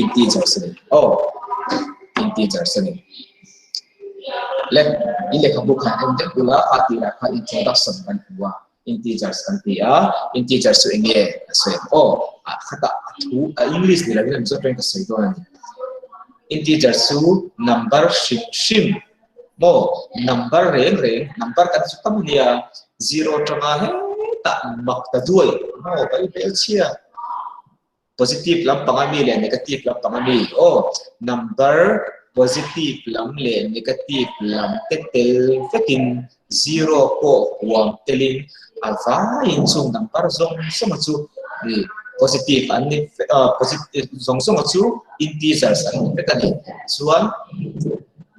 Integers a ni. Aw, integers a ni. Le, in lehkhabu khan en deuh ula, a tirah khan introduction kan hmu a, integers kan ti a, integers chu eng nge a sawi ang? Aw, a khatah a thu, a English ni lovin a Mizo tawngin ka sawi dawn a ni. Integers chu number hrim hrim maw, number reng reng, number kan chu tam a nia, zero atanga hetah mak ta duai maw, kan inhmelchhia. Positive lampang a mi leh negative lampang a mi? Aw, number positive lam leh negative lam te tel vekin zero pawh huam telin a vaiin chung number zawng zawnga chu positive an ni positive zawng zawnga chu integers an ni vek a ni. Chuan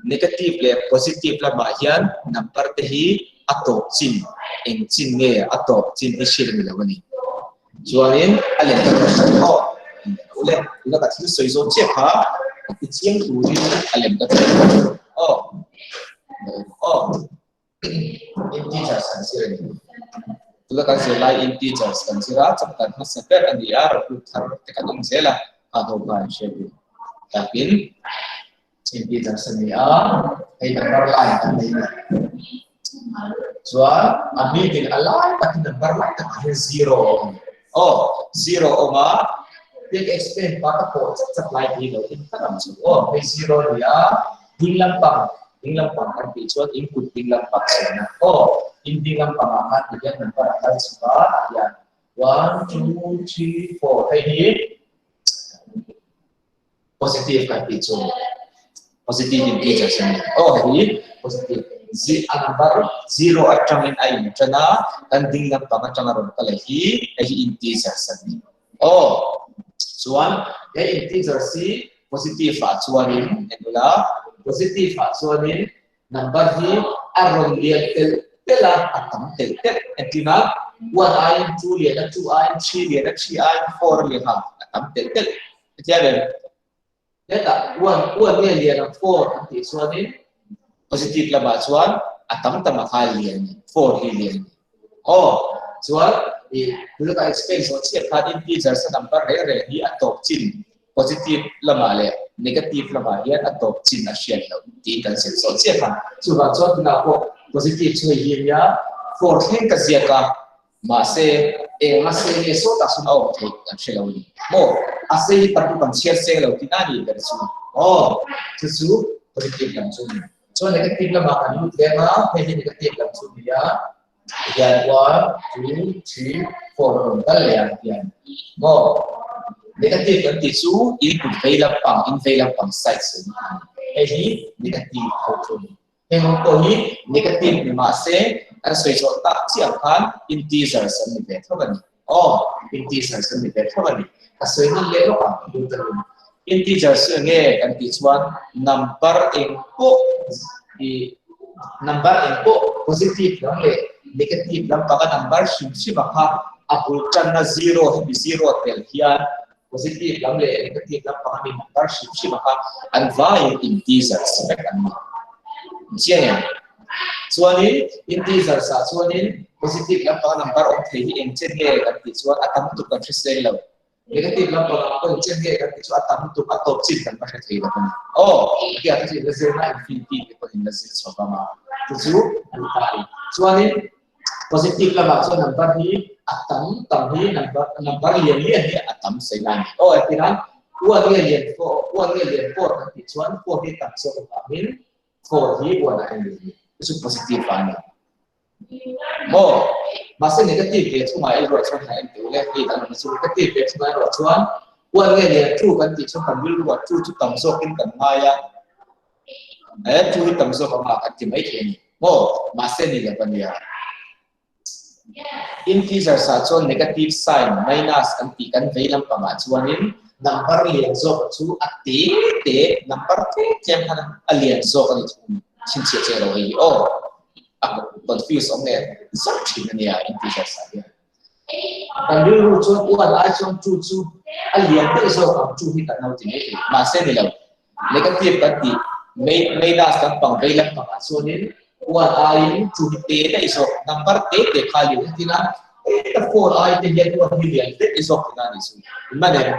negative leh positive lamah hian number te hi a tawp chin eng chin nge a tawp chin hi hriat a ni lo a ni. Chuanin a lem ka rawn hrilh aw. Ule, tuna ka thil sawi zawt chiah kha ka ti chiang turin a lem ka hrilh aw. Aw, integers kan zir a ni. Tuna kan zir lai integers kan zir a, chapter hmasa ber a ni a, recruit thar te kan awm zel a, kha ho kha an hriat duh takin. Integers a ni a, hei number line kan nei a ni. Chuan a middle a lai tak hi number lai takah hian zero a awm a ni. Aw, zero a awm a, tiang ka explain pa ka pawh chat chat lai hi lo en tlat ang chu. Aw, hei zero a ni a, ding lampang, ding lampang kan tih chuan in kut ding lampang sawi na. Aw, in ding lampangah khan tihian number a kal chhuk a, tihian one, two, three, four hei hi Positive kan tih chu positive integers a ni. Aw hei positive a number zero atangin a in tan a, kan ding lampang atanga rawn kal hi hei hi integers a ni. Aw chuan he integers hi positive ah chuanin en ula positive ah chuanin number hi a rawn lian telh telh a, a tam telh telh. Engtin a? One aiin two lian a, two aiin three lian a, three aiin four a lian a, a tam telh telh. Hetiang em? Hetah one, one nge lian ang four an tih chuanin positive lamah chuan a tam tam a kha lian ni, four hi lian ni. Aw, chuan i tuna ka explain zawh chiah khan integers a number reng reng hi a tawp chin positive lamah leh negative lamah hian a tawp chin a hriat loh tiin kan zir zawh chiah kha. Chuvang chuan tunah pawh positive chu hei hi ania four thleng ka ziak a, Mahse, eng a sei nge sawtah sawn a awm theih kan hre lo a ni. Maw? A sei hi tam chu kan chhiar seng lo tihna a nih ber chu. Aw, chu chu positive lam chu a ni. Chuan negative lamah kan lut leng a, hei hi negative lam chu a ni a, tihian one, two, three, four a rawn kal leh ang hian. Maw? Negative kan tih chu in kut vei lampang, in vei lampang side sawi na a ni. Hei hi negative ho chu a ni. Heng ho pawh hi negative ni mah se an sawi zawh tak chiah ang khan integers an ni ve tho a ni. Aw, integers an ni ve tho a ni. Ka sawi nawn leh lawk ang computer in. Integers chu enge kan tih chuan number eng pawh i number eng pawh positive lam leh negative lampanga number hrim hrim a kha a bul tanna zero hemi zero tel hian Positive lam leh negative lam panga mi number hrim hrim a kha an vaiin integers vek an ni. Chiang em? Chuanin integers ah chuanin positive lam panga number awm thei hi eng chen nge kan tih chuan a tam tuk kan hre seng lo. Negative lam panga pawh eng chen nge kan tih chuan a tam tuk a tawp chin kan va hre thei lo a ni. Aw, hetiang te chu in la zir na infinity te pawhin la zir chho vang a, chu chu a ni ta a ni. Chuanin Positive lamah chuan number hi a tam tam hi number number lian lian hi a tam sawi lai a ni. Aw entir a one nge lian four one nge lian four kan tih chuan four hi tam zawk avangin four hi one ah hian lian a ni. Chu chu positive a ni. Maw mahse negative ve thungah erawh chuan han en teh ule hei dang lam chu negative ve thungah erawh chuan one nge lian two kan tih chuan kan rilru ah two chu tam zawkin kan ngai a. He thu hi tam zawk anga kan ti mai thei a ni. Maw? Mahse ni lo a nia. Integers ah chuan negative sign, minus kan tih kan vei lampangah chuanin number lian zawk chu a te te, number tlem tlem khan a lian zawk a ni thung. Chhinchhiah che lo hei hi aw. A confuse awm leh zauh thin a nia integers ah hian. Kan rilru chuan one ai chuan two chu a lian daih zawk ang, two hi kan lo ti mai thei. Mahse ni lo. Negative kan tih minus kan pang vei lampang ah chuanin one aiin two hi te daih zawk, number te te kha lian a tina ta four ai te hian one hi lian daih zawk tina a nih chu. In man em?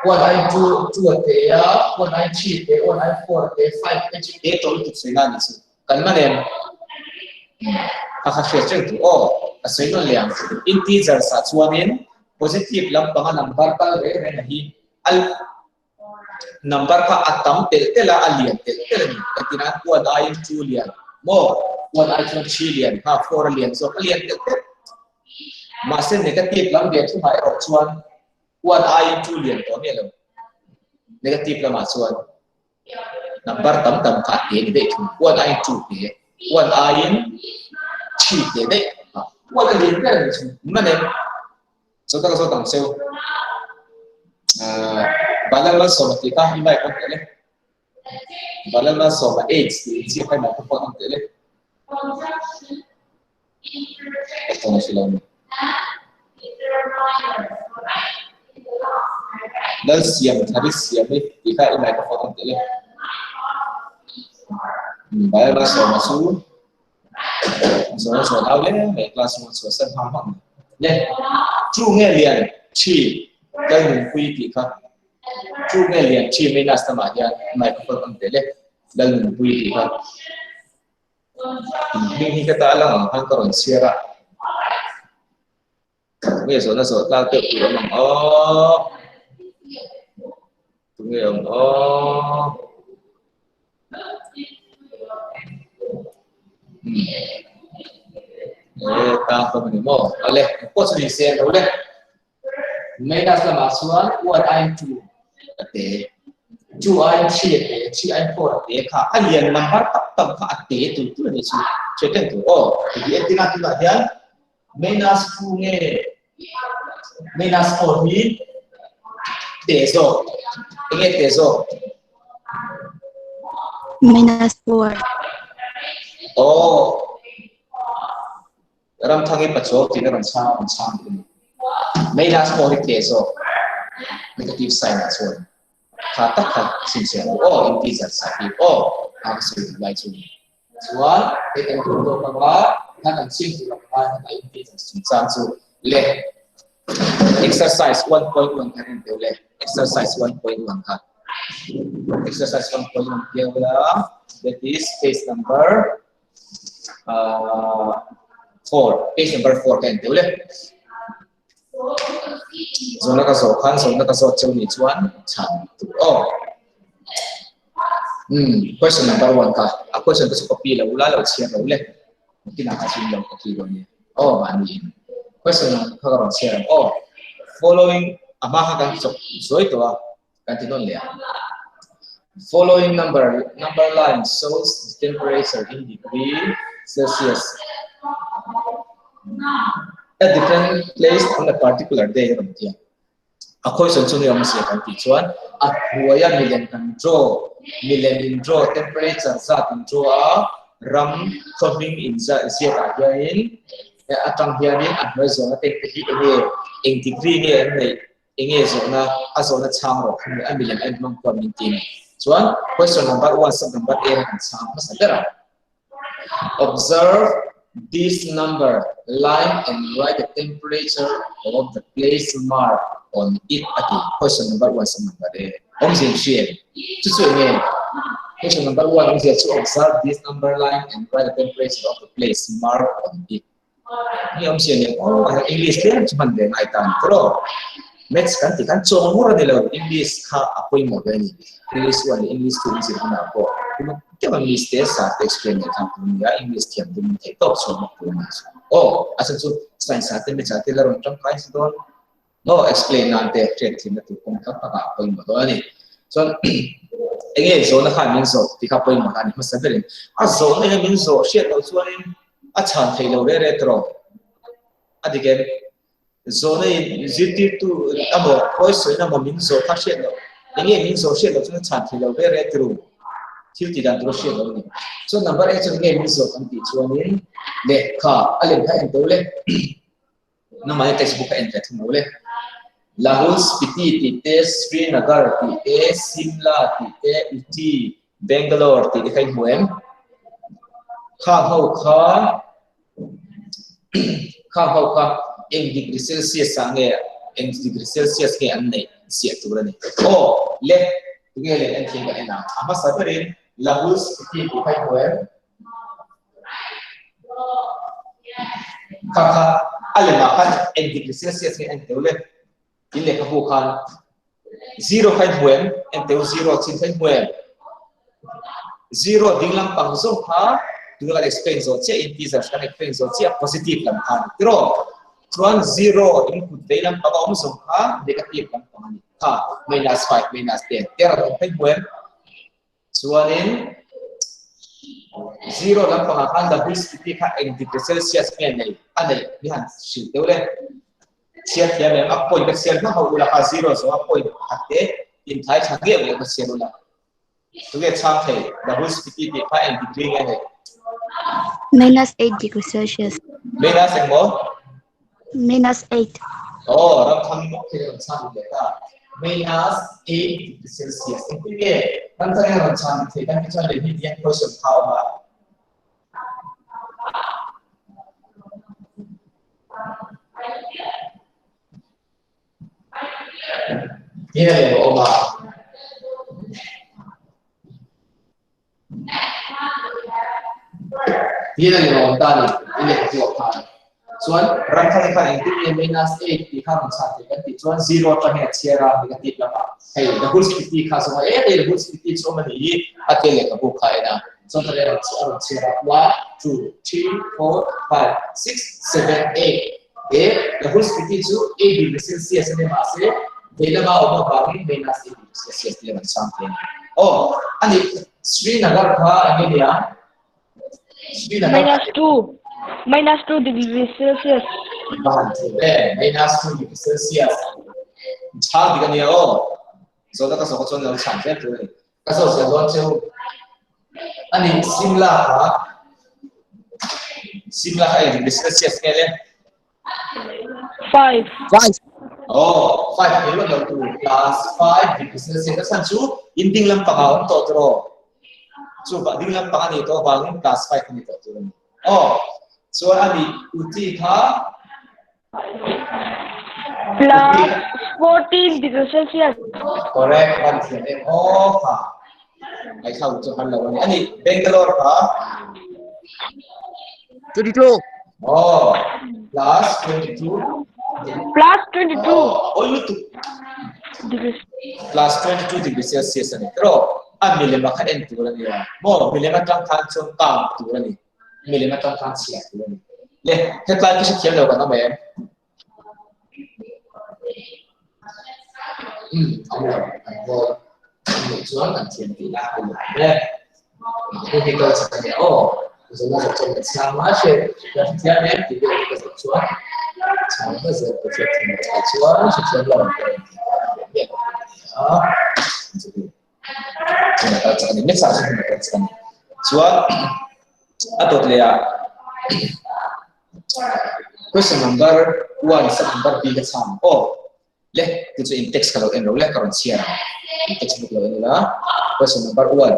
One aiin two two a te a, one aiin three a te, one aiin four a te, five te chu te tawh lutuk sawi na a nih chu. Kan man em? Kha kha hriat reng tur aw, ka sawi nawn leh ang. Integers ah chuanin positive lampanga number kal reng reng a hi a number kha a tam telh telh a, a lian telh telh a ni. Engtin an one aiin two lian maw? One ai chuan three lian, kha four a lian zawk, a lian telh telh. Mahse negative lam ve thungah erawh chuan one aiin two lian tawh miah lo. Negative lamah chuan number tam tam kha a te ni daih thung. One aiin two te, one aiin three te daih. One a lian ber a ni thung. Man em? Zo taka zo tang cheu. Balal Malsawma tih kha i mic on teh le. Balal Malsawma AIDS tih in ziak kha i microphone on teh le. Ka tawng si lo ni. Lal siam thari siam i tih kha i microphone on teh le. Balal Malsawma chu Zawn zawn au le mai class room a chhuah san hma hmak mai. Le chu nge lian thi lal nunpui tih kha chu nge lian thi minus lamah hian microphone on ve le lal nunpui tih kha hming hi ka ta lang ang khan ka rawn chhiar a nge zawhna zawh tlak deuh tur awm ang aw tunge awm aw e tang ka ni maw ale pawh chu ni se lo le minus lamah chuan one ai two ate two ai three ate three ai four ate kha a lian number tak tak kha ate tur tur ani chu hriat tur aw ti entina tunah hian Minus 2 nge minus 4 hi te zawk enge te zawk Minus 4. Oh Ramthangi pachuau tih na rawn chhang rawn chhang duh ni minus 4 hi te zawk negative sign ah chuan kha tak kha chhinchhiah duh aw integer sa hi aw a ka sawi duh lai chu ni Chuan hei kan tur tawk anga khan an chhing tur ang ngai khan a integer chungchang chu le exercise 1.1 khan en teu le exercise 1.1 kha exercise 1.1 piang la that is page number 4 page number 4 ka en teu le Zawhna ka zawh khan zawhna ka zawt cheu nih chuan chhan tur aw. Hmm, question number 1 ka. A question ka chu copy lo ula lo chhiar lo le. Kinah ka chhung lo copy dawn nia. Aw mahni in. Question kha ka rawn chhiar ang aw. Following a hma kha kan chawp zuai tawh a, kan ti nawn leh ang. Following number number line shows the temperature in degree Celsius at different place on a particular day a rawn ti a. A question chu ni awm sia kan tih chuan a hnuaia milem kan draw milem in draw temperature zat in draw a ram khaw hming in ziak ah hianin atang hianin a hnuai zawhna te hi enge eng degree nge an neih enge zawhna a zawhna chhang rawh kha a milem en hmang pawh min ti a ni. Chuan question number one sub number A kan chhang hmasa ber a. Observe this number line and write the temperature of the place mark on it a ti. Question number one sub number A. Awmzia in hria em? Chu chu enge? Question number one awmzia chu observe this number line and write the temperature of the place mark on it. Ni awm sia nen aw English tlem chu hman ve ngai ta ni tawh Maths kan tih khan chawng ngawr a ni lo English kha a pawimawh ve a ni English one leh English two in zir hunah pawh uluk deuh a miss te sir te explain leh khan tur a ni a English thiam tum theih tawp chhuah bawk tur a ni aw a chhan chu science ah te maths ah te la rawn tangkai si dawn maw explain nan te hriat thiamna tur kawng tam takah a pawimawh dawn a ni chuan enge zawhna khan min zawh tih kha pawimawh na a ni hmasa berin a zawhna hian min zawh hriat loh chuanin a chhan theih lo re re tawh a dik em zawhna in zirtirtu emaw khawi sawina emaw min zawh kha hriat loh enge min zawh hriat loh chuan a chhan theih lo re re turu thil tih dan tur a hriat loh a ni chuan number A chuan enge min zawh kan tih chuanin lehkha a lem kha en to le Nangmahni textbook a en ve thung lo le. Lahul Spiti tih te, Srinagar tih te, Simla tih te, Uti, Bangalore tih te kha i hmu em? Khang ho kha khang ho kha eng degree Celsius ah nge? Eng degree Celsius nge an neih ziah tur a ni. Aw le, tunge lem en thiam kan en ang. A hmasa berin Lahul Spiti tih kha i hmu em? Kha kha a lemah khan eng degree Celsius nge en teu le? In lehkhabu khan zero kha i hmu em? En teu zero chin kha i hmu em? Zero ding lampang zawng kha tuna kan explain zawh chiah integers kan explain zawh chiah positive lam kha a ni tiraw? Chuan zero in kut vei lampang a awm zawng kha negative lampang a ni kha minus 5 minus 10 te rawn awm kha i hmu em? Chuanin zero lampangah khan WCP kha eng degree Celsius nge nei a neih mi han hrilh deuh le. Chhiar thiam em a point ka chhiar hma ho ula kha zero zo a point pakhat te inthai tha ngeuh ngeuh ka chhiar ula. Tunge chhang thei WCP tih kha eng degree nge nei? Minus 8 degree Celsius. Minus eng maw? Minus 8. Oh, ram tham mawk hi rawn chhan leh ta. Minus 8 degree Celsius. Engtin nge ram thang hian rawn chhan thei kan ti chuan leh hi tiang question kha awm a. Tiang leh awm a. Tin a ni awm ta ni, i lehkha chu a khan. Chuan ramthar khan engtin nge minus 8 tih kha rawn chhan thei kan tih chuan zero atang hian a chhiar a, negative lamah hei the whole city kha zawng a e hei the whole city chu awm a ni hi a tia lehkhabu kha a en a. Chuan tah hian a rawn chhiar a 1, 2, 3, 4, 5, 6, 7, 8 e the whole city chu 8 degree Celsius a ni mahse vei lama awm avangin minus 8 degree Celsius tih a rawn chhang thei a ni. Aw a ni Srinagar kha eng nge nia? Srinagar Minus 2. Minus 2 degree Celsius. Van thei e, minus 2 degree Celsius. Chhang dik a nia aw. Zawhna ka zawh kha chuan lo chhan zel tur a ni. Ka zawh zel dawn cheu. A ni, Simla kha Simla kha eng degree Celsius nge le? 5. 5. Oh, 5 ni lo lo tu plus 5 degree Celsius. A chhan chu in ding lampang ah awm tawh tiraw? Chu va ding lampang a nih tawh avangin plus 5 a ni tawh tur a ni. Oh, chuan a nih Uti kha Plus 14 degree Celsius. Correct, van thiam em aw kha. Ai kha chu har lo a ni. A nih Bangalore kha 22. Oh, plus 22. Plus 22 Oh, oi lutuk. degree. Plus 22 degree Celsius a ni. Tro, a milem a kha en tur a ni a. Mo, milem atang khan chuan count tur a ni. Milem atang khan chhiar tur a ni. Le, hetlai khi hrethiam lo kan awm em? Um, awm lo, an hawl. An nih chuan an thiam tihna a ni ang e. Hun hi kal chak a nia aw. Zona zawh chuan kan chhang mai hre. Kan hrethiam em tih vel hi ka zawh chuan chhang hma zel ka hriat thiam loh ai chuan hrethiam lo ang pawh in tih ka hriat miah lo a ni a. Hun a kal chak a ni. Next ah chuan hun a kal chak a ni. Chuan a dawt leh ah Question number 1 sub number B ka chhang aw. Le, tu chu in text ka lo en lo le ka rawn chhiar ang. In textbook lo en ula. Question number 1.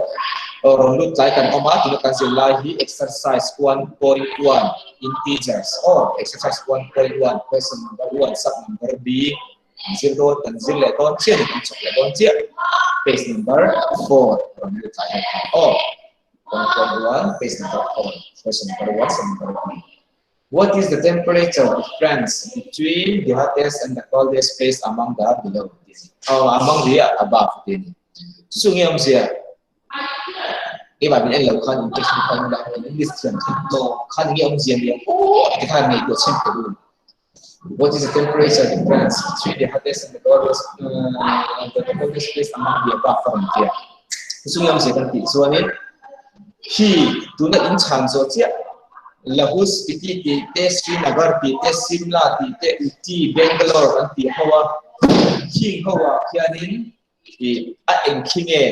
Aw rawn lut tlai kan awm a, tuna kan zir lai hi exercise 1.1 integers. Aw, exercise 1.1 question number 1 sub number B kan zir dawn, kan zir leh dawn chiah ni, kan chawk leh dawn chiah. Page number 4 rawn lut tlai ho kha. Aw, 1.1 page number 4 question number 1 sub number B. What is the temperature difference between the hottest and the coldest place among the below? Oh, among the above. Tini. Chu chu nge awmzia? Keimah min en lo khan in text khan la English thiam khan to khan nge awmzia ni oh ti khan ngei tuah chen ka du. What is the temperature difference between the hottest and the coldest the coldest place among the above ka rawn tia. Chu chu nge awmzia kan tih chuanin hi tuna in chhan zawh chiah Lahus Spiti tih te, Srinagar tih te, Simla tih te, Uti, Bangalore an tih ho a, khing ho ah khianin ih a eng khi nge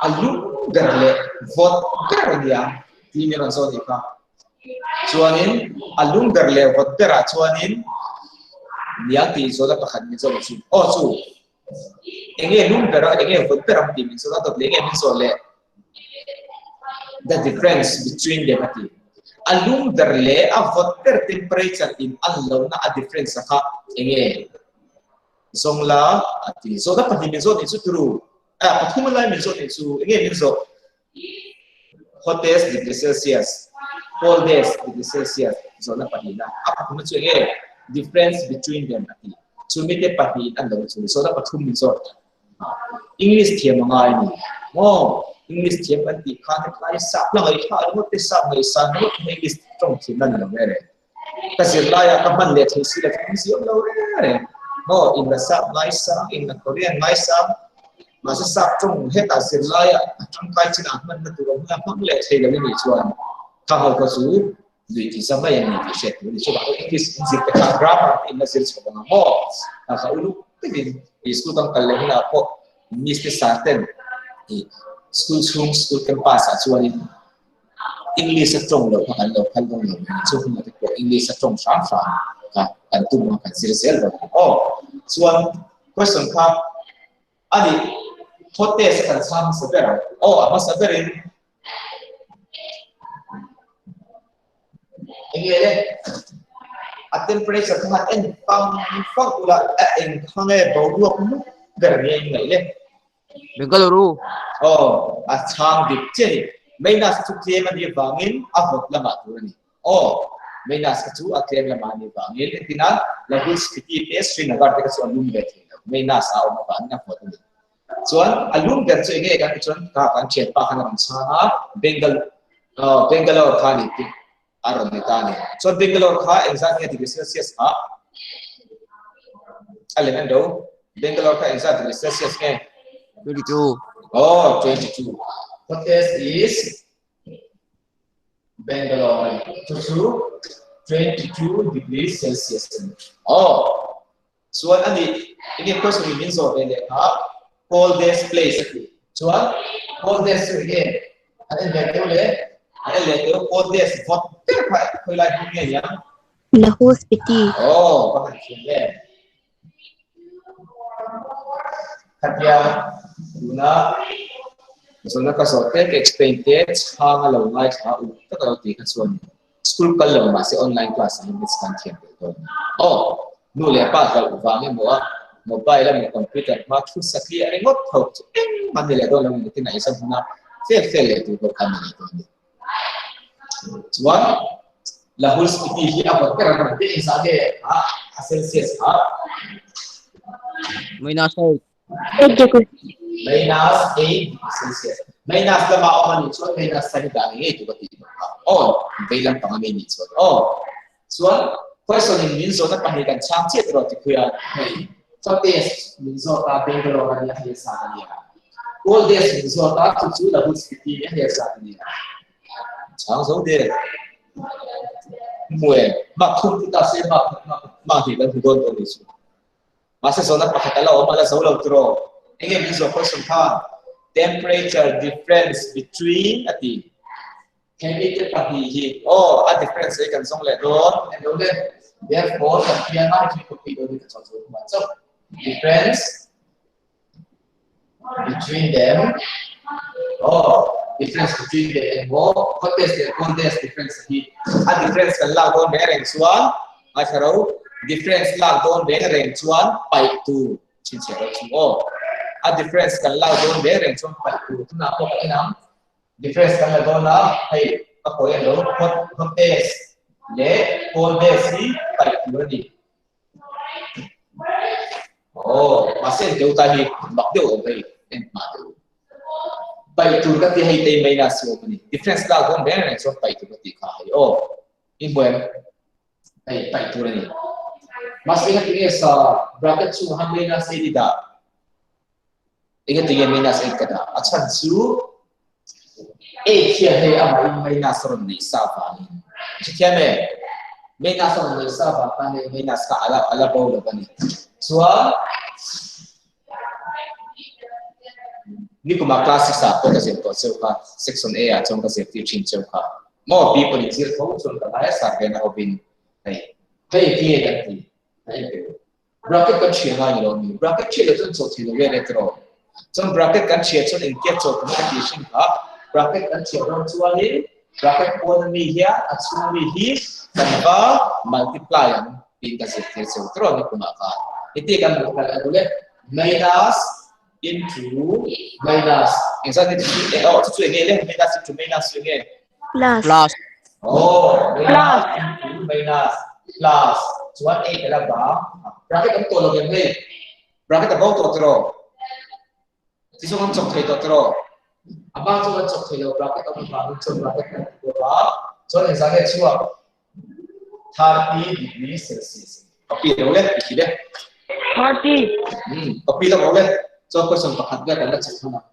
a lum ber leh vawt ber a nia tih mi rawn zawh nih kha. Chuanin a lum ber leh vawt berah chuanin nia tih zawhna pakhat min zawh leh chu aw chu eng nge lum ber a eng nge vawt ber ang tih min zawh a dawt leh eng nge min zawh leh the difference between them a ti. A lum ber leh a vawt ber temperature in an lohna a difference a kha enge? Zawng la a ti. Zawhna pahnih min zawh nih chu turu. A pathum lai min zawh nih chu enge min zawh? Hottest degree Celsius, coldest degree Celsius zawhna pahnihna. A pathumna chu enge? Difference between them a ti. Chumi te pahnih an lo chu zawhna pathum min zawh. English thiam a ngai a ni maw? English thiam kan tih khan hetlai sap la ngaihthla ringawt te, sap ngaihsan ringawt te English tawng thiam la ni lo ve reng. Ka zirlaiah ka hman leh thei si lo chu awmzia awm lo reng reng. Maw in la sap ngaisang, in la Korean ngaisang, mahse sap tawng hetah zirlaiah a tangkai chinah hmanna tur awm huna hmang leh thei lo i nih chuan khang ho kha chu Nui ti za mai a ni tih hriat tur a ni. Chuvang chuan English in zir te kha grammar te in la zir chho ang maw? Kha kha uluk takin i school kan kal leh hunah pawh Miss te sir ten i school chhung school campus ah chuanin English a tawng loh kha kan lo phal dawn lo mai a ni. Chu hunah te pawh English a tawng hram hram kha kan tum ang kan zir zel dawn a ni. Aw chuan question kha a nih hottest a kan chhang hmasa ber ang. Aw a hmasa berin Enge le? A temperature kha han en pang pang ula a eng kha nge boruak lum ber nge in ngaih le? Bengaluru. Aw, a chhang dik che ni. Minus chu tlem a nih vangin a vawt lamah tur a ni. Aw, minus kha chu a tlem lamah a nih vangin entina Lahul Spiti te Srinagar te kha chu a lum ve thei lo. Minus a awm avangin a vawt a ni. Chuan a lum ber chu enge kan tih chuan ka kan thianpa khan a rawn chhang a, Bengal Bangalore kha ni tih a rawn ni ta a ni. Chuan Bangalore kha engzat nge degree Celsius ah a lem en lo? Bangalore kha engzat degree Celsius nge? 22. Oh, 22. Hottest is Bangalore chu chu 22 degree Celsius a ni. Oh, Chuan a nih, enge question in min zawh ve leh kha coldest place a ti. Chuan coldest chu enge an en ve teuh le? An en leh teuh coldest vawt ber kha khawi lai hmun nge niang? Lahul Spiti. Aw, ka han thiam em. Khatia tuna zawhna ka zawh te ka explain te chhang a lo ngaithla uluk tak a lo tih kha chuan School kal lo mahse online class ah hian miss kan thiam belh dawn a ni. Aw, nu leh pa hlauh vang emaw a mobile emaw computer hma thu satliah ringawt tho chu engmah ni leh dawn lo ni tin a exam huna fel fel leh tur pawh khan ni leh dawn a ni. Chuan Lahul Spiti hi a vawt ber ang rawn ti engzah nge a a Celsius kha? Minus 8. 8 degree. Minus 8 Celsius. Minus lama awm a nih chuan minus sign dah ngei tur ka tih bawk kha. Aw, vei lampang a mi nih chuan. Aw, chuan question in min zawhna pahnih kan chhang chiah tiraw ti phui a. Hei, hottest min zawt a, Bangalore a nia, hei a san a nia. Coldest min zawt a, chu chu Lahul Spiti a nia, hei a san a nia. Chhang zo der. Hmu em? Mark thum ti ta se, mark mark hnih kan hmu dawn tawh nih chu. Mahse zawhna pakhat a la awm a la zo lo tiraw? Enge min zawh question kha? Temperature difference between a ti. Hemi te pahnih hi aw a difference hi kan zawng leh dawn. En lo le. Therefore kan pian a hi copy dawn hi ka chawh zo thuma chauh. Difference between them. Oh, difference between them emaw hottest leh coldest difference hi a difference kan lak dawn reng reng chuan ngaithla ro difference lak dawn reng reng chuan paih tur chhinchhiah ro chu aw a difference kan lak dawn reng reng chuan paih tur tunah pawh kan en ang difference kan la dawn a hei ka kawi lo hot hottest leh coldest hi paih tur a ni Aw, mahse en teu ta hi mak deuh awm hei, en hma deuh. Paih tur ka ti hei tei mai na si awm a ni. Difference lak dawn reng reng chuan paih tur ka tih kha hei aw. I hmu em? Hei paih tur a ni. Mahse engati nge sa bracket chungah khan minus eight i dah? Engati nge minus eight ka dah? A chhan chu eight hian hei amahin minus a rawn neih sa vangin. I hrethiam em? Minus a rawn neih sa vang khan hei minus kha ala ala bo lo a ni. Chuan nikuma class six ah pawh ka zir tawh cheu kha, section A ah chuan ka zirtir thin cheu kha. Maw B pawh in zir tho chuan ka ngai a sar ve na hovin hei hei tinge kan ti a en ve. Bracket kan ṭhia ngai ni lo mi? Bracket ṭhia lo chuan chawh thei lo vel e tiraw? Chuan bracket kan ṭhia chuan engtia chawh tum ka tih hrim kha, bracket kan ṭhia dawn chuanin. Bracket pawn ami hian a chhung ami hi kan va multiply ang tiin ka zirtir cheu tawh ni kumah khan. Heti kan multiply a duh le minus into minus engzat nge chu chu oh chu chu enge le minus into minus chu enge Plus. Plus. Oh minus into minus plus chuan 8 ala bang bracket an tawh lo em hei bracket a bo tawh tiraw Ti zawng an chawk thei tawh tiraw? A bak chu an chawk thei lo, bracket awm avangin chuan bracket kan ti bawk a, chuan engzah nge chhuak? 30 degree Celsius. Copy lo le, ti khi le. 30. Copy lo lo le, chuan question pakhat vel kan la chawk hman ang.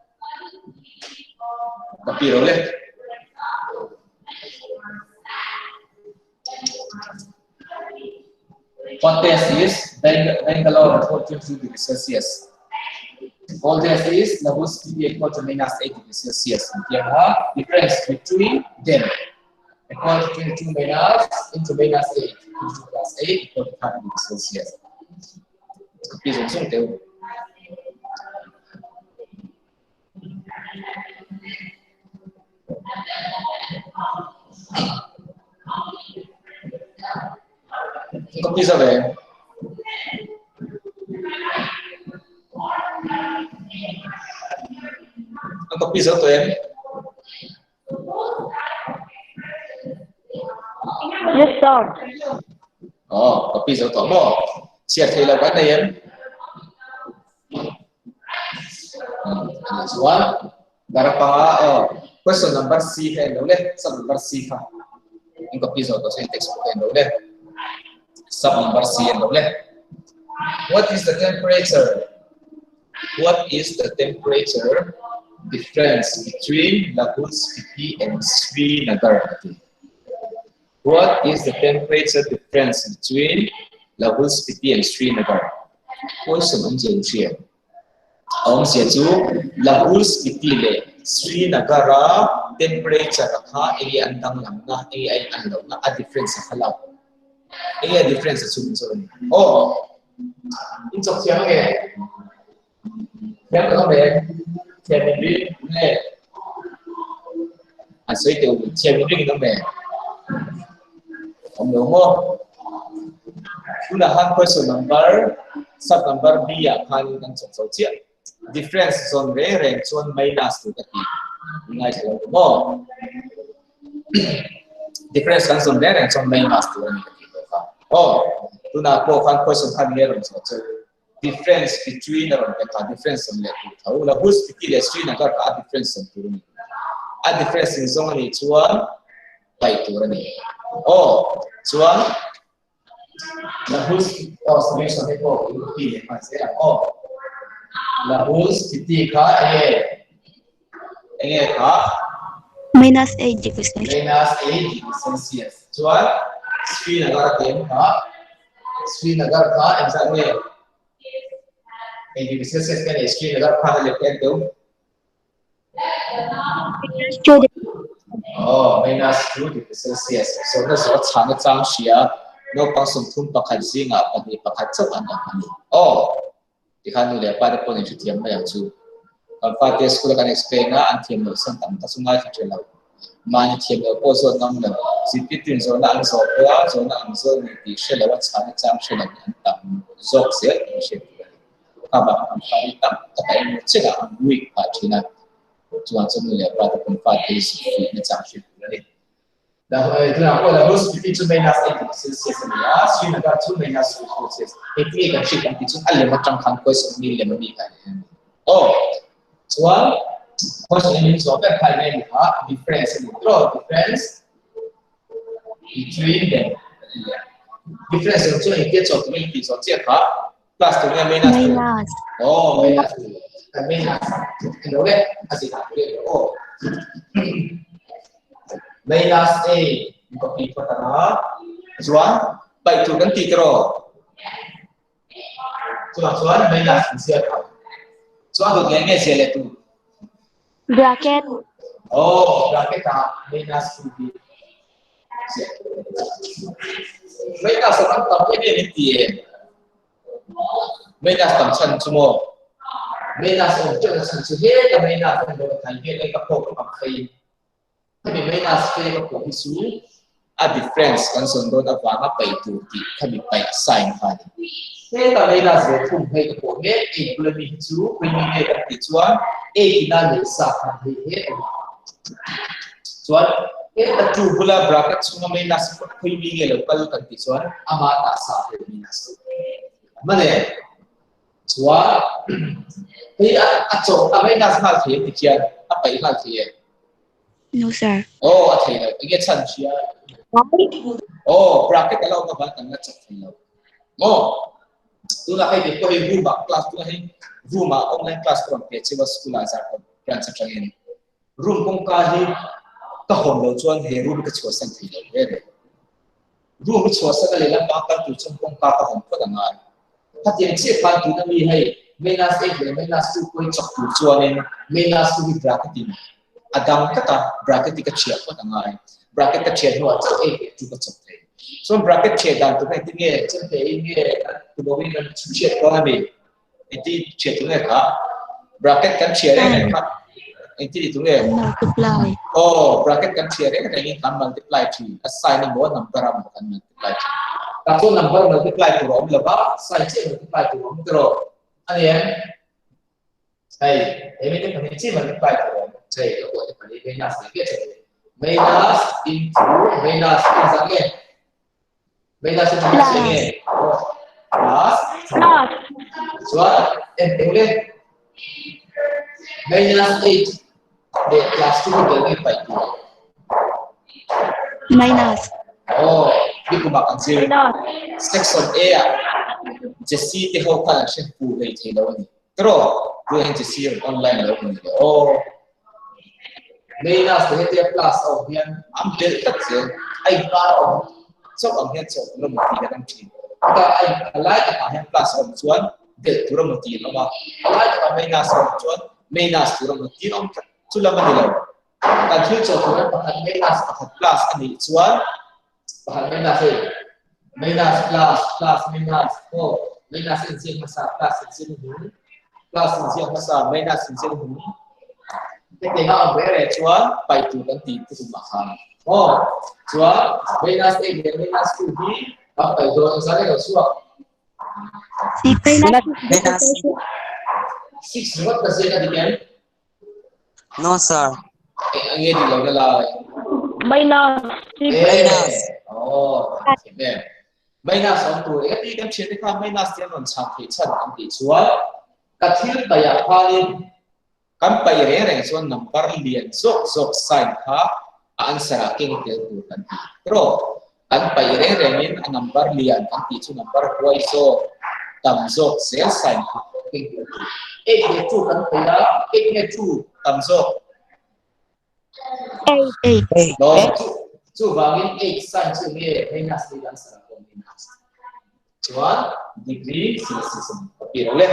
Copy lo le. Hottest is Bangalore at 42 degrees Celsius. Coldest is Lahus equal to minus 8 degrees Celsius. Tiang difference between them equal to 22 minus into minus 8, 22 plus 8 equal to 30 degrees Celsius. Copy zung zung teu. Copy zo ve. An copy zo tawh em? Yes, sir. Oh, copy zo tawh maw? Chhiar thei lo kan nei em? Chuan Darapanga aw question number C kha en lo le sub number C kha in copy zo tawh chuan textbook en lo le sub number C en lo le What is the temperature What is the temperature difference between Lahul Spiti and Srinagar ati What is the temperature difference between Lahul Spiti and Srinagar? Question awmzia in hria. A awmzia chu Lahul Spiti leh Srinagar-a temperature a kha enge an danglamna, enge a in an lohna, a difference a kha lo. Enge a difference a chhung chu a ni. Aw, in chawk thiam ange. Thiam ka awm em? Thiam in ring nge? An sawi teuh thiam in ring in awm em? Awm lo maw? Tunah khan question number sub number B ah khanin kan chawk zo chiah. Difference zawn reng reng chuan minus tur ka ti. Ngaithla lo maw? Difference kan zawn reng reng chuan minus tur a ni ka ti tawh kha. Aw, tunah pawh khan question khan nge rawn zawh chu? Difference between a rawn pe kha difference awm leh tur tho la Bus Spiti leh Srinagar kha a difference awm tur a ni. A difference in zawng a nih chuan paih tur a ni. Aw chuan la Bus aw solution hi pawh in copy leh hman zel ang aw. La Bus Spiti kha enge enge kha Minus 8 degree Celsius. Minus 8 degree Celsius. Chuan Srinagar a tem kha Srinagar kha engzat nge? Eng degree Celsius nge nei Srinagar khan a let en deuh? Oh, minus 2 degree Celsius. So na zo chhana chang hria naupang 31 zingah pahnih pakhat chauh an awm a ni. Oh, tikhan nu leh pa te pawh in hrethiam mai ang chu. Kan fate school a kan explain a, an thiam loh san tam tak chu ngaithla tha lo. Mahni thiam loh pawh zawt ngam lo. Zirtirtu in zawhna an zawh pawh a, zawhna an zawt ni tih hre lo a, chhana chang hre lo hi an tam zawk zel tih hriat tur a ni. Kha vang an fa hi tam tak a emaw chenah an weak phah thin a, chuan chu nu leh pa te pawn fate hi zirtirna chang hriat tur a ni. Tunah pawh la Spiti chu minus 8 degree Celsius a ni a, Srinagar chu minus 2 Celsius. Engtin nge kan hriat ang tih chu a lem atang khan question mi lem a mi kha a ni. Aw, chuan question in min zawh ber kha eng nge ni kha? Difference a ni tiraw? Difference between them a ni a. Difference erawh chu engtia chawh tur nge tih zawh chiah kha plus tur nge minus tur? Minus. Aw, minus tur. Kan minus. Eng lo le, a zin ah tur e aw. Minus A in copy phawt ang a, chuan paih tur kan ti tiraw? Chuvang chuan minus in ziak ang. Chuan dawt leh nge ziah leh tur? Bracket. Oh, bracket ah minus 2 b ziah tur. Minus a tam tam em em in ti em? Minus tam chhan chu maw? Minus awm teuh na chhan chu heta minus a ni lo a thai hian ka phawk ang phei. Khami minus te ka pawh hi chu a difference kan zawn dawn avanga paih tur tih khami paih sign kha a ni. Heta minus ve thung hei ka pawh mek eight bula mi hi chu khawimi nge kan tih chuan eight ina leh sa khan hei he a ni. Chuan heta two bula bracket chhunga minus khawimi nge lo kal kan tih chuan ama tah sa hei minus lo. Mane chuan hei a chawh a minus nghal thei ti khian a paih nghal thei e. No sir. Oh a thei lo. Enge chhan hria? Oh bracket a lo awm avang kan la chak thei lo. Maw? Tunah hei te pawh hei room ah class tunah hei room ah online class ka rawn pe cheu a school ah zarkawt branch atangin room kawngka hi ka hawn lo chuan he room ka chhuahsan thei lo ve ve. Room hi chhuahsan a lehlam pang kal tur chuan kawngka ka hawn phawt a ngai. Khatiang chiah khan tuna mi hei minus 8 leh minus 2 pawhin chawk tur chuanin minus 2 hi bracket in a dang tlat a, bracket hi ka chhiah phawt a ngai. Bracket ka chhiah hnuah chauh 8 leh 2 ka chawk thei. Chuan bracket chhiah dan tur kha engtin nge chemte in nge tubohin kan chhiat dawn a mi? Engti chhiat tur nge kha? Bracket kan chhiah reng reng kha engti ti tur nge? Multiply. Oh, bracket kan chhiah reng reng in kan multiply thin. A sign emaw number emaw kan multiply thin. Tah chuan number multiply tur a awm lo va, sign chiah multiply tur a awm tiraw? A ni em? Hei, he mite pahnih chi multiply tur a awm. Hei, ka buai te pahnih minus leh viau thin. Minus into minus engzah nge? Minus into minus eng nge? Plus. Plus. Chuan eng eng le? Minus 8 leh plus 2 hi bel nge paih tur? Minus. Oh, ni kumah kan zir. Minus. Section A ah Jesse te ho khan an hre fu hlei thei lo a ni. Tiraw? Tunah hian Jesse rawn online lo a ni le aw. Minus te hetia plus a awm hian an belh tlat zel. A inkar a awm chauh ang hian chauh tur emaw tih an awm thin. Chutah a in a lai takah hian plus a awm chuan belh tur emaw tih an awm a, a lai takah minus a awm chuan minus tur emaw tih an awm tlat. Chu lam a ni lo. Kan thil chawh tur hian pakhat minus pakhat plus a nih chuan pakhat minus hei minus plus plus minus aw minus inziak hmasa plus inziak hnuhnung plus inziak hmasa minus inziak hnuhnung hetiang a awm reng reng chuan paih tur kan tih te tumah khan aw chuan minus 8 leh minus 2 hi kan paih dawn engzah nge lo chhuak Six. Minus. 6 ringawt ka ziak a dik em No, sir. Eng ang nge dik lo na lai? Minus six. Minus. Oh, thiam em. Minus awm tur eng ati kan thiante kha minus te an rawn chhang theih chhan an tih chuan ka thil paih ah khanin kan paih reng reng chuan number lian zawk zawk sign kha a answer ah keng tel tur kan ti. Tiraw? Kan paih reng rengin a number lian kan tih chu number huai zawk, tam zawk zel sign kha keng tel tur. Eight leh two kan paih a, eight nge two tam zawk? Eight. Eight. Eight. No, chuvangin eight sign chu nge minus ni kan sara pawh minus. Chuan degree Celsius a ni. Ka pi lo le.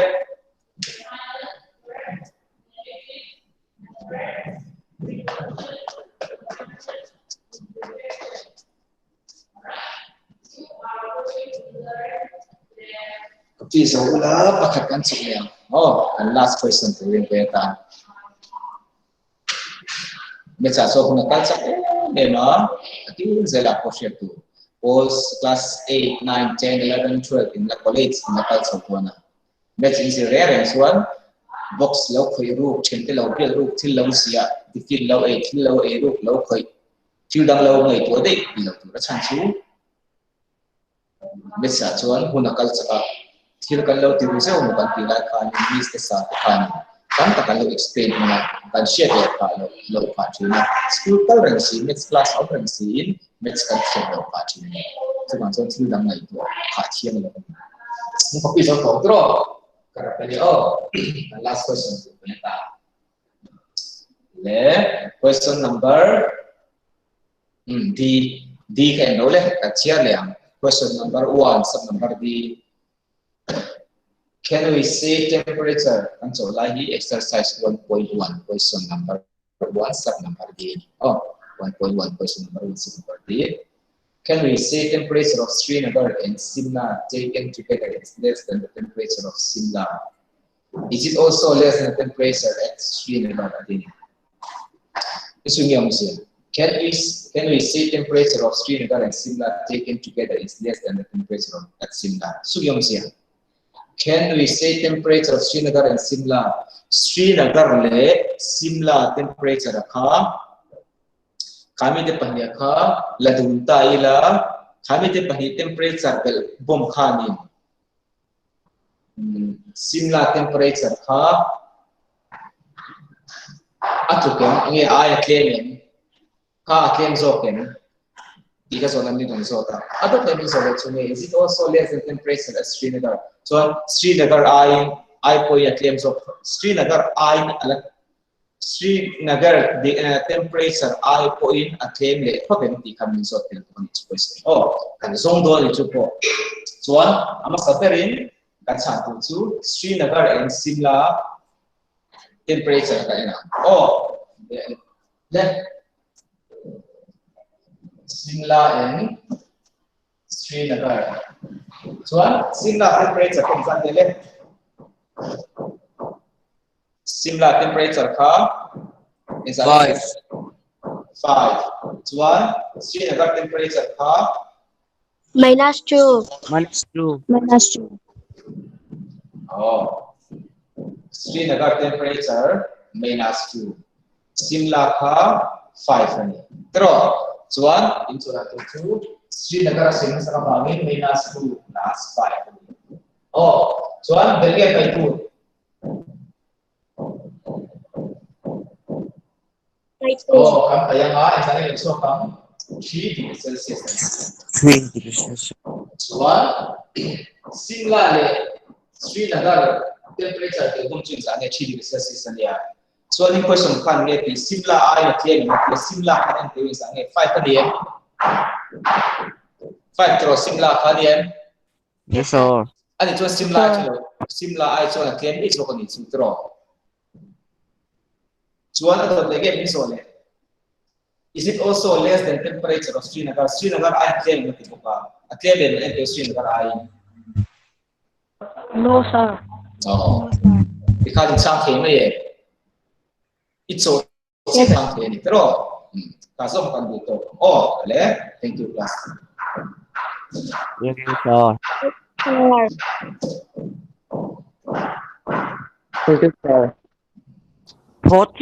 Copy zo ula pakhat kan chawk leh ang. Aw, kan last question turin ve atan. Mecha chu hun a kal chak em em a, a tin zelah pawh hriat tur. Pawl class 8, 9, 10, 11, 12 in la college in la kal chho dawn a. Match in zir reng reng chuan box lo khawih ruk, thiante lo biak ruk, thil lo ziah, tiffin lo ei, thil lo ei ruk, lo khawih, thil dang lo ngaihtuah daih ti lo tur a chhan chu Match ah chuan hun a kal chak a, thil kan lo ti ru zeuh maw kan tih lai khanin miss te sa te khanin tam tak an lo explain hman a, kan hriat leh phah loh loh phah thin a, school kal reng si, maths class awm reng siin maths kan thiam loh phah thin a ni. Chuvang chuan thil dang ngaihtuah phah thiam lo a ni. Hmu copy zo tawh tiraw? Ka rak a ni aw. Kan last question tur kan ta. Le question number D D ka en lo le ka chhiar leh ang. Question number 1 sub number D. Can we say temperature kan chawh lai hi exercise 1.1 question number 1 sub number D a ni. Oh, 1.1 question number 1 sub number D. Can we say temperature of Srinagar and Simla taken together is less than the temperature of Simla? Is it also less than the temperature at Srinagar? A ti ni. Isu nge awm zia? Can we can we say temperature of Srinagar and Simla taken together is less than the temperature of at Simla? Suyong siya. Can we say temperature of Srinagar and Simla? Srinagar le Simla temperature kha khami te pahnih kha la dun ta ila khami te pahnih temperature bel bom khanin Simla temperature kha a tluk em nge ai a tlem em kha a tlem zawk em tih ka zawhna min rawn zawt a a dawt leh min zawh leh chu nge is it also less than temperature at Srinagar chuan Srinagar aiin ai pawhin a tlem zawk Srinagar aiin a la Srinagar temperature ai pawhin a tlem leh phawt em tih kha min zawt tel bawk a ni chu pawisa aw kan zawng dawn a ni chu pawh chuan a hmasa berin kan chhan tur chu Srinagar and Simla temperature ka en ang aw le Simla and Srinagar chuan Simla temperature kan zat le Simla temperature kha 5 5 chuan Srinagar temperature kha Minus 2. Minus 2. Minus 2. Oh. Srinagar temperature minus 2. Simla kha 5 ani. Tro. Chuan in chuan tu chu Srinagar a sim sa bangin minus 2 plus 5 ani. Oh, chuan belge pai tu. Oh, kan payang nga in sana yung so kang 3 degree Celsius. 3 degrees Celsius. Chuan Simla le Srinagar temperature te bum chu zane 3 degree Celsius ania. Chuan in question khan nge ti Simla ai na tlem na ti Simla khan en te zane 5 ani em. 5 tro Simla khan em. Yes, sir. Ani chuan Simla ai chu Simla ai chuan a tlem ni chu ani chu tro. Chuan a dot le ge min so le. Is it also less than temperature of Srinagar? Srinagar ai tlem na ti boka. A tlem em en te Srinagar ai. No, sir. Oh. Ikha din chang thei mai e. I cho chi chang thei ni tro. Ka zong kan du to. Oh, le. Thank you class. Yes, sir. Sir. Thank you, sir. Fourth.